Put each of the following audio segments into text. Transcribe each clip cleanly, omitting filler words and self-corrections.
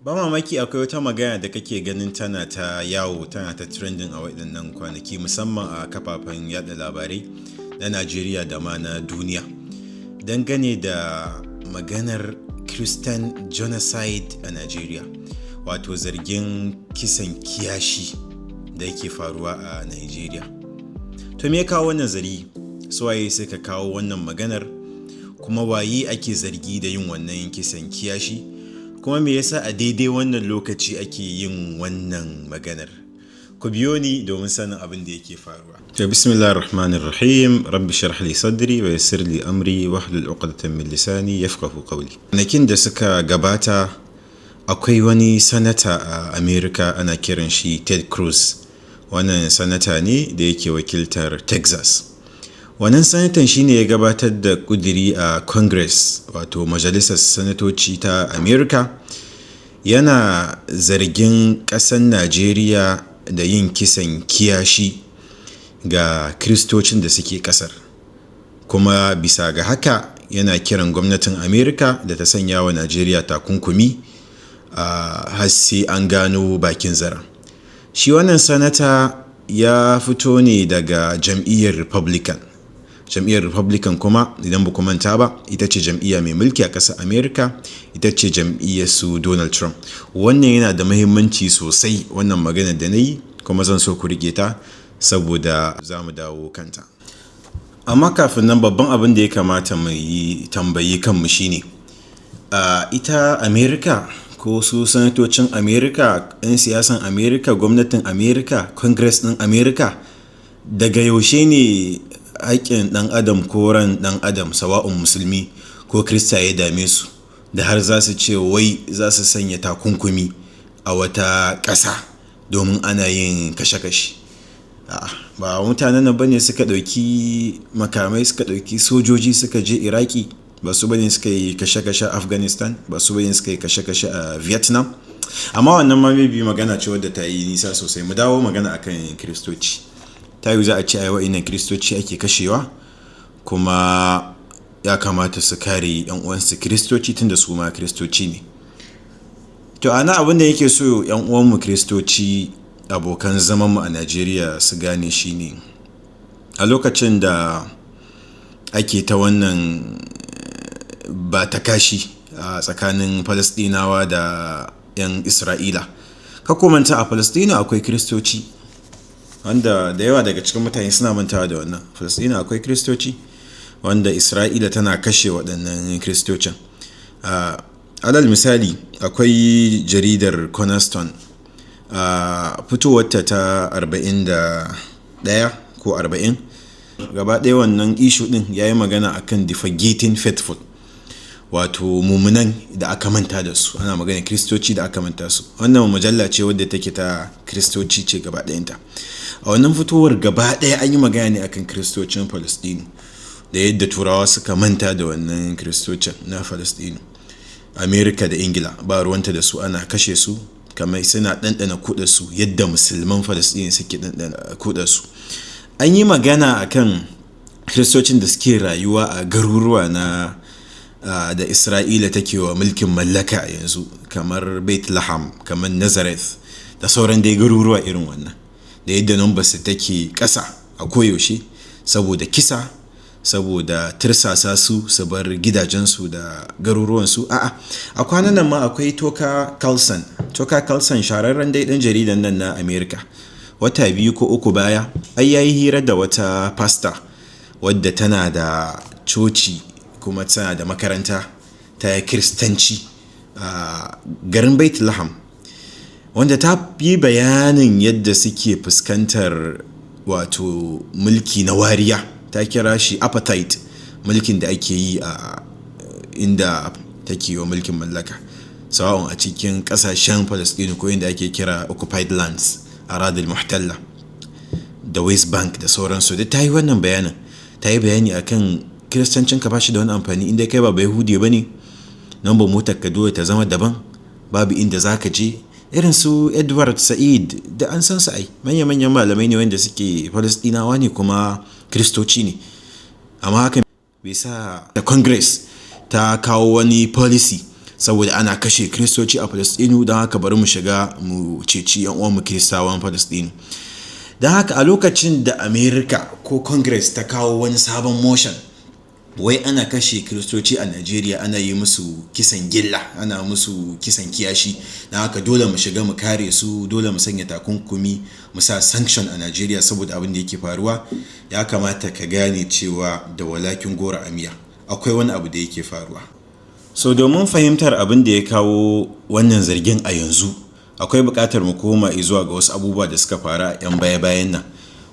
Ba mamaki akwai wata magana da kake ganin tana ta yawo, tana ta trending a waɗannan kwanaki, musamman a kafafen yada labarai na Najeriya da ma na duniya, dangane da maganar Christian genocide a Najeriya, wato zargin kisan kiyashi da yake faruwa a Najeriya. To, me ya kawo wannan zargi? Su waye suka kawo wannan maganar? Kuma waye ake zargi da yin wannan kisan kiyashi? Kuma me yasa a daidai wannan lokaci ake yin wannan maganar? Ku biyo ni domin sanin abin da yake faruwa. To, bismillahir rahmanir rahim, rabbi shrah li sadri wa yassir li amri wahlul 'uqdatan min lisani yafqahu qawli. Kwanakin da suka gabata, akwai wani sanata a America, ana kiran shi Ted Cruz. Wannan sanata ne da yake wakiltar Texas. Wannan sanatan shine ya gabatar da kudiri a Congress, wato majalisar sanatoci ta America, yana zargin ƙasar Najeriya da yin kisan kiyashi ga Kiristocin da suke ƙasar, kuma bisa ga haka yana kiran gwamnatin America da ta sanya wa Najeriya takunkumi har sai an gano bakin zaren. Shi wannan sanata ya fito ne daga jam'iyyar Republican. Jam'iyyar Republican kuma, idan ba ku manta ba, ita ce jam'iyya mai mulki a ƙasar America, ita ce jam'iyyar su Donald Trump. Wannan yana da muhimmanci sosai, wannan magana da na yi, kuma zan so ku riƙe ta saboda za mu dawo kanta. Amma kafin nan, babban abin da ya kamata mu yi tambayi kanmu shine, ita America ko su sanatocin America, 'yan siyasan America, gwamnatin America, Congress ɗin America, daga yaushe ne haƙƙin ɗan adam ko ran ɗan adam, sawa'un Musulmi ko Kirista, ya dame su da har za su ce wai za su sanya takunkumi a wata ƙasa domin ana yin kashe-kashe? A'a, ba mutanen nan bane suka ɗauki makamai, suka ɗauki sojoji suka je Iraki? Ba su bane suka yi kashe-kashe a Afghanistan? Ba su bane suka yi kashe-kashe a Vietnam? Amma wannan ma maybe magana ce wadda ta yi nisa sosai. Mu dawo magana akan Kiristoci. Ta yiwu za a ce ai wa'innan Kiristoci ake kashewa, kuma ya kamata su kare 'yan uwansu Kiristoci tunda su ma Kiristoci ne. To, ana abin da yake so 'yan uwanmu Kiristoci, abokan zamanmu a Najeriya, su gane shine, a lokacin da ake ta wannan ba ta kashi a tsakanin Falasɗinawa da 'yan Isra'ila, kar manta a Falasɗina akwai Kiristoci, wanda da yawa daga cikin mutane suna mantawa da wannan. Falasɗina akwai Kiristoci wanda Isra'ila tana kashe waɗannan Kiristocin. Alal misali, akwai jaridar Cornerstone, a fitowarta ta 41 ko 40, gaba ɗaya wannan issue ɗin ya yi magana akan the forgetting faithful, wato mumunan da aka manta da su. Ana magana Kiristoci da aka manta su. Wannan mujalla ce wadda take ta Kiristoci ce gaba ɗayanta. A wannan fitowar gaba ɗaya an yi magana ne akan Kiristocin Falastinu da yadda Turawa suka manta da wannan Kiristocin na Falastinu. Amerika da Ingila ba ruwanta da su, ana kashe su kamar suna ɗanɗana kuɗarsu yadda Musulman Falastinu suke ɗanɗana kuɗarsu. An yi magana akan Kiristocin da suke rayuwa a garuruwa na da Isra'ila take wa mulkin mallaka a yanzu, kamar Bethlehem, kamar Nazareth da sauran dai garuruwa irin wannan, da yadda number take ƙasa a koyaushe saboda kisa, saboda tirsasa su su bar gidajensu da garuruwansu. A'a, a kwanan nan ma akwai Tucker Carlson. Tucker Carlson, shahararren dai ɗan jaridan nan na America, wata 2 ko 3 baya ai yayi hira da wata pasta wadda tana da coci kuma tana da makaranta ta Kiristanci a garin Bethlehem, wanda ta yi bayanin yadda suke fuskantar wato mulki na wariya. Ta kira shi apartheid, mulkin da ake yi a inda take wa mulkin mallaka, sawa'un a cikin kasashen Palestine ko inda ake kira occupied lands, aradil muhtalla, da West Bank da sauransu. Da ta yi wannan bayanin, ta yi bayani akan Kiristancin ka bashi da wani amfani inda kai ba Yahudi ba ne, nambar motar ka dole ta zama daban, babu inda za ka je. Irin su Edward Said da an san su ai manya-manyan malamai ne wanda suke Falastinawa ne kuma Kiristoci ne, amma haka bai sa da Congress ta kawo wani policy. Saboda ana kashe Kiristoci a Falastinu, don haka bari mu shiga mu ceci 'yan uwanmu Kiristawan Falastinu. Don haka a lokacin da America ko Congress ta kawo wani sabon motion, wai ana kashe Kiristoci a Najeriya, ana yi musu kisan gilla, ana musu kisan kiyashi, don haka dole mu shiga mu kare su, dole mu sanya takunkumi, mu sa sanction a Najeriya saboda abin da yake faruwa, ya kamata ka gane cewa da walakin goro a miya, akwai wani abu da yake faruwa. So domin fahimtar abin da ya kawo wannan zargin a yanzu, akwai buƙatar mu koma zuwa ga wasu abubuwa da suka faru a 'yan baya-bayan nan,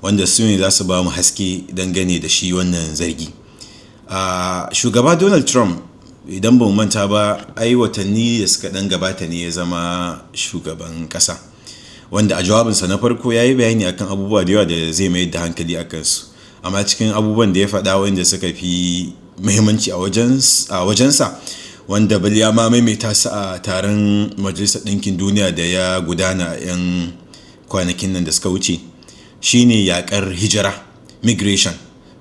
wanda su ne za su ba mu haske dangane da shi wannan zargi. Shugaba Donald Trump, idan ba mu manta ba, ai watanni da suka dan gabata ne ya zama shugaban kasa, wanda a jawabinsa na farko ya yi bayani akan abubuwa da yawa da zai mayar da hankali a kansu. Amma cikin abubuwan da ya faɗa wanda suka fi muhimmanci a wajensa, wanda bal ya ma maimaita su a taron Majalisar Ɗinkin Duniya da ya gudana 'yan kwanakin nan da suka wuce, shine yakar hijira, migration,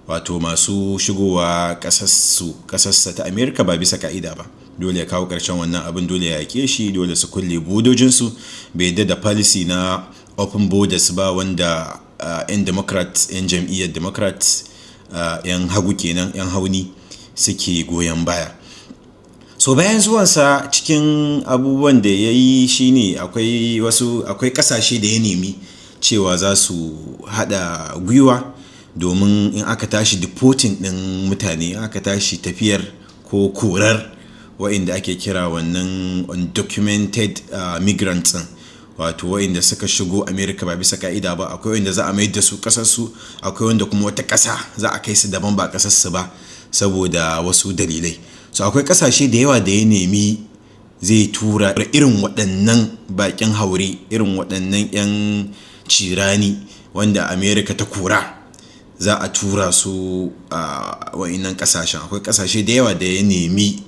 wato masu shigowa ƙasarsa ta Amerika ba bisa ka'ida ba. Dole ya kawo ƙarshen wannan abin, dole ya yaƙe shi, dole su kulle bodojinsu. Bai yadda da policy na open borders ba, wanda 'yan Democrat, 'yan jam'iyyar Democrat, 'yan hagu kenan, 'yan hauni suke goyon baya. So bayan zuwansa, cikin abubuwan da ya yi shine akwai ƙasashe da ya nemi cewa za su haɗa gwiwa domin in aka tashi deporting ɗin mutane, in aka tashi tafiyar ko korar wa'inda ake kira wannan undocumented migrants ɗin, wato wa'inda suka shigo America ba bisa ka'ida ba. Akwai wa'inda za a mayar da su ƙasarsu, akwai wanda kuma wata ƙasa za a kai su daban ba ƙasarsu ba saboda wasu dalilai. So akwai ƙasashe da yawa da ya nemi zai tura irin waɗannan baƙin haure, irin waɗannan 'yan cirani wanda America ta kora, za a tura su a wa'innan ƙasashen. Akwai ƙasashe da yawa da ya nemi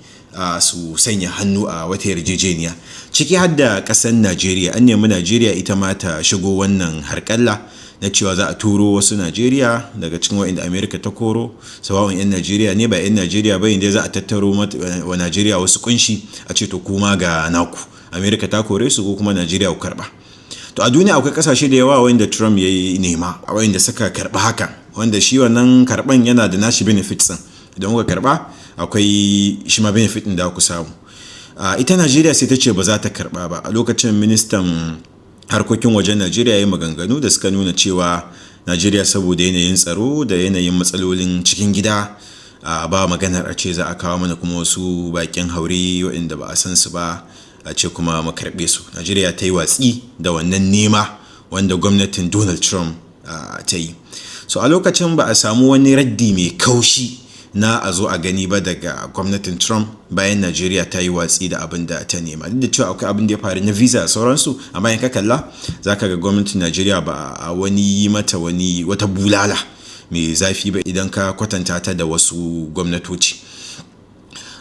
su sanya hannu a wata yarjejeniya, ciki har da ƙasar Najeriya. An nemi Najeriya ita ma ta shigo wannan harƙalla na cewa za a turo wasu Najeriya daga cikin wa'inda Amerika ta koro, sawa'un 'yan Najeriya ne ba 'yan Najeriya ba, inda za a tattaro wa Najeriya wasu kunshi a ce, to kuma ga naku, Amerika ta kore su, ko kuma Najeriya ku karba. To a duniya akwai kasashe da yawa wanda Trump ya yi nema, wanda suka karba haka, wanda shi wannan karban yana da nashi benefits din. Idan kuka karba, akwai shi ma benefit din da ku samu. Ita Najeriya sai ta ce ba za ta karba ba. A lokacin ministan harkokin wajen Najeriya ya yi maganganu da suka nuna cewa Najeriya, saboda yanayin tsaro da yanayin matsalolin cikin gida, ba maganar a ce za a kawo mana kuma wasu bakin haure waɗanda ba a san su ba, a ce kuma mu karɓe su. Najeriya ta yi watsi da wannan nema wanda gwamnatin Donald Trump ta yi. So a lokacin ba a samu wani raddi mai kaushi na a zo a gani ba daga gwamnatin Trump bayan Najeriya ta yi watsi da abin da ta nema, duk da cewa akwai abin da ya faru na visa da sauransu. Amma in ka kalla, za ka ga gwamnatin Najeriya ba a wani yi mata wani wata bulala mai zafi ba idan ka kwatanta ta da wasu gwamnatoci.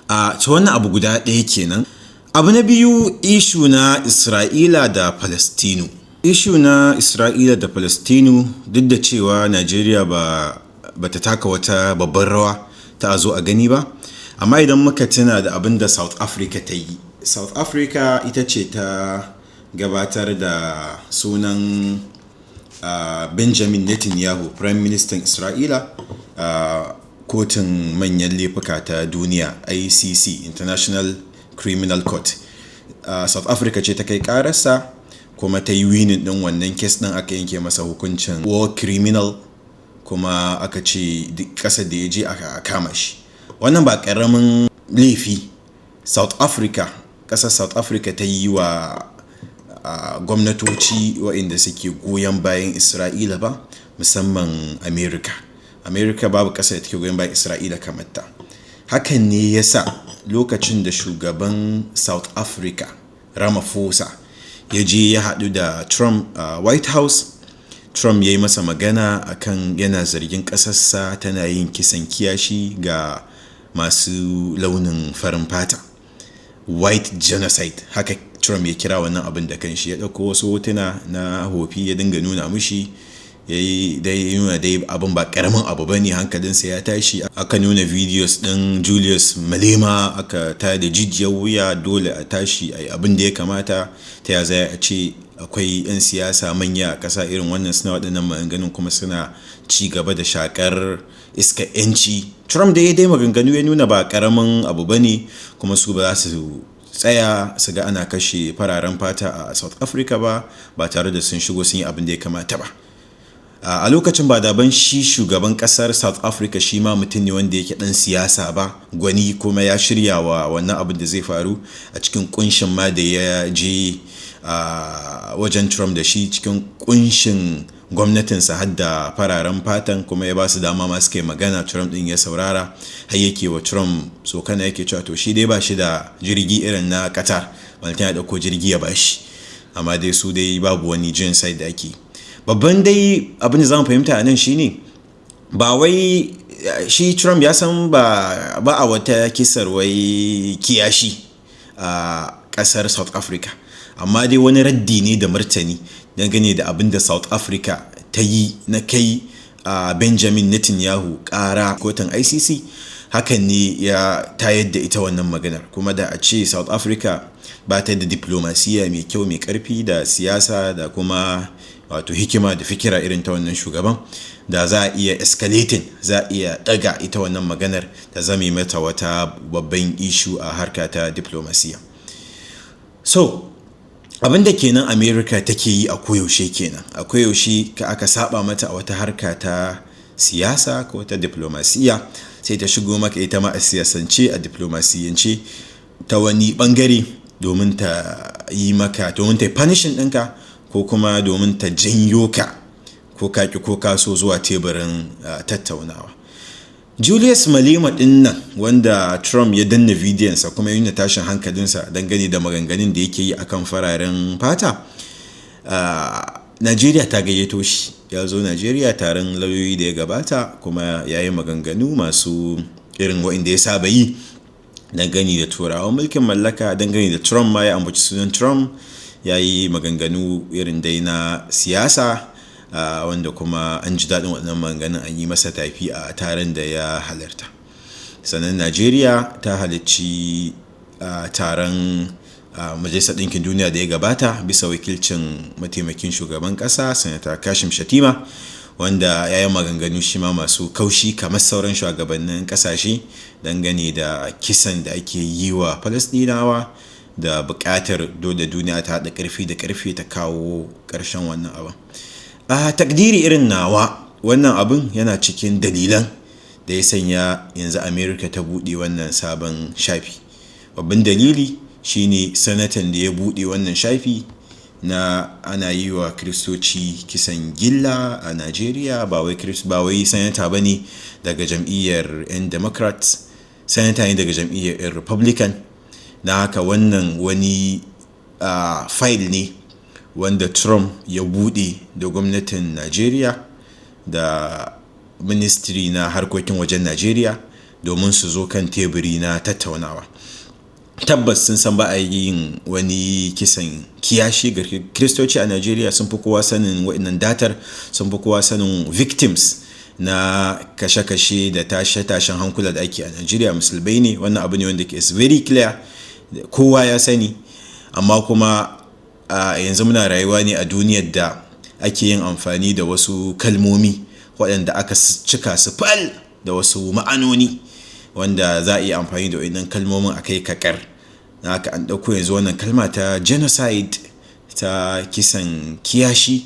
A ta wannan abu guda ɗaya kenan. Abu na biyu, issue na Isra'ila da Falastinu. Issue na Isra'ila da Falastinu, duk da cewa Najeriya ba ta taka wata babbar rawa ta a zo a gani ba, amma idan muka tuna da abin da South Africa ta yi, South Africa ita ce ta gabatar da sunan Benjamin Netanyahu, Prime Minister Isra'ila, Kotun Manyan Laifuka ta Duniya, ICC, International Criminal Court. South Africa ce ta kai kararsa kuma ta yi winning din wannan case din. Aka yanke masa hukuncin war criminal, kuma aka ce duk ƙasar da ya je aka kama shi. Wannan ba ƙaramin laifi South Africa, ƙasar South Africa ta yi wa gwamnatoci waɗanda suke goyon bayan Isra'ila ba, musamman America. America, babu ƙasar da take goyon bayan Isra'ila kamar ta. Hakan ne ya sa lokacin da shugaban South Africa Ramaphosa ya je ya haɗu da Trump a White House, Trump ya yi masa magana akan yana zargin ƙasarsa tana yin kisan kiyashi ga masu launin farin fata, white genocide, haka Trump ya kira wannan abin da kanshi. Ya ɗauko wasu hotuna na hofi ya dinga nuna mushi. Ya yi dai nuna dai abin ba karamin abu bane, hankalinsa ya tashi. Aka nuna videos din Julius Malema, aka ta da jijiyar wuya, dole a tashi a yi abin da ya kamata. Ta ya za a ce akwai 'yan siyasa manya a ƙasa irin wannan suna waɗannan maganganun kuma suna ci gaba da shakar iska 'yanci? Trump da ya dai maganganu, ya nuna ba karamin abu bane, kuma su ba za su tsaya su ga ana kashe fararen fata a South Africa ba, ba tare da sun shigo sun yi abin da ya kamata ba. A lokacin, ba daban shi shugaban kasar South Africa shi ma mutum ne wanda yake dan siyasa ba gwani, kuma ya shirya wa wannan abin da zai faru a cikin kunshin ma da ya je wajen Trump da shi. Cikin kunshin gwamnatinsa har da fararen fatan, kuma ya ba su dama ma suka yi magana. Trump din ya saurara, har yake wa Trump tsokana, yake cewa to shi dai ba shi da jirgi irin na Qatar, balantana ya dauko jirgi ya bashi. Amma dai su dai babu wani genocide da ake. Babban dai abin da zamu fahimta a nan shine, ba wai shi Trump ya san ba a wata kisar wai kiyashi a kasar South Africa, amma dai wani raddi ne da martani dangane da abin da South Africa ta yi na kai a Benjamin Netanyahu kara kotun ICC. Hakan ne ya tayar da ita wannan maganar. Kuma da a ce South Africa ba ta da diplomasiya mai kyau, mai karfi, da siyasa, da kuma wato hikima da fikira irin ta wannan shugaban, da za a iya escalating, za a iya daga ita wannan maganar ta zame mata wata babban issue a harka ta diplomasiya. So abin da kenan America take yi a koyaushe kenan. A koyaushe ka aka saba mata a wata harka ta siyasa ko ta diplomasiya, sai ta shigo maka ita ma a siyasance, a diplomasiyance, ta wani bangare, domin ta yi maka, domin ta yi punishing ɗinka, ko kuma domin ta janyo ka, ko ka ki ko ka so, zuwa teburin tattaunawa. Julius Malema ɗin nan wanda Trump ya danna bidiyonsa kuma ya nuna tashin hankalinsa dangane da maganganun da yake yi akan fararen fata, Najeriya ta gayyato shi, ya zo Najeriya taron lauyoyi da ya gabata, kuma ya yi maganganu masu irin wa'inda ya saba yi dangane da Turawan mulkin mallaka, dangane da Trump ma, ya ambaci sunan Trump, ya yi maganganu irin dai na siyasa, wanda kuma an ji daɗin waɗannan maganganun, an yi masa tafi a taron da ya halarta. Sannan Najeriya ta halarci taron Majalisar Ɗinkin Duniya da ya gabata bisa wakilcin mataimakin shugaban ƙasa, Sanata Kashim Shettima, wanda ya yi maganganu shi ma masu kaushi kamar sauran shugabannin ƙasashe dangane da kisan da ake yi wa Falasɗinawa da buƙatar dole duniya ta haɗa ƙarfi da ƙarfe ta kawo ƙarshen wannan abin. A takdiri irin nawa, wannan abin yana cikin dalilan da ya sanya yanzu America ta buɗe wannan sabon shafi. Babban dalili shine sanatan da ya buɗe wannan shafi na ana yi wa Kiristoci kisan gilla a Najeriya ba wai sanata ba ne daga jam'iyyar 'yan Democrats, sanata ne daga jam'iyyar 'yan Republican. Na haka wannan wani file ne wanda Trump ya buɗe da gwamnatin Najeriya da ministry na harkokin wajen Najeriya domin su zo kan teburi na tattaunawa. Tabbas sun san ba a yin wani kisan kiyashi ga Kiristoci a Najeriya. Sun fi kowa sanin waɗannan datar, sun fi kowa sanin victims na kashe-kashe da tashe-tashen hankula da ake a Najeriya Musulmai ne. Wannan abu ne wanda ke is very clear, kowa ya sani. Amma kuma a yanzu muna rayuwa ne a duniyar da ake yin amfani da wasu kalmomi waɗanda aka cika su fal da wasu ma'anoni, wanda za a iya amfani da waɗannan kalmomin a kai kakar. Na haka an ɗauko yanzu wannan kalma ta genocide, ta kisan kiyashi,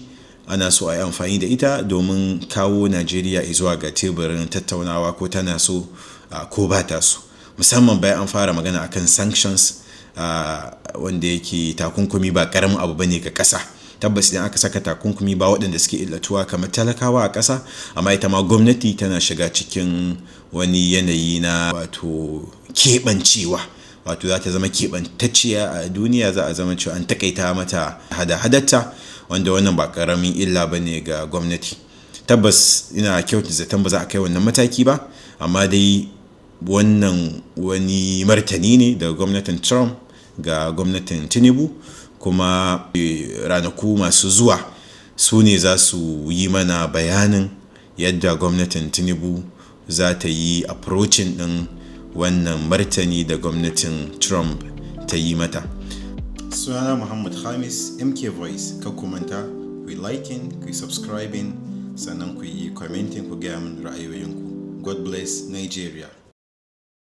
ana so a yi amfani da ita domin kawo Najeriya zuwa ga teburin tattaunawa, ko tana so ko ba ta so, musamman bayan an fara magana akan sanctions, wanda yake takunkumi ba karamin abu bane ga ƙasa. Tabbas idan aka saka takunkumi, ba waɗanda suke illatuwa kamar talakawa a ƙasa, amma ita ma gwamnati tana shiga cikin wani yanayi na wato keɓancewa, wato za ta zama keɓantacciya a duniya, za a zama cewa an takaita mata hada-hadarta, wanda wannan ba ƙaramin illa ba ne ga gwamnati. Tabbas ina kyautata zaton ba za a kai wannan mataki ba, amma dai wannan wani martani ne daga gwamnatin Trump ga gwamnatin Tinubu. Kuma ranaku masu zuwa Su ne za su yi mana bayanin yadda gwamnatin Tinubu za ta yi approaching ɗin wannan martani da gwamnatin Trump ta yi mata. Sunana Muhammad Khamis, MK Voice. Ka manta ku yi liking, ku yi subscribing, sannan ku yi commenting, ku gaya min ra'ayoyinku. God bless Nigeria.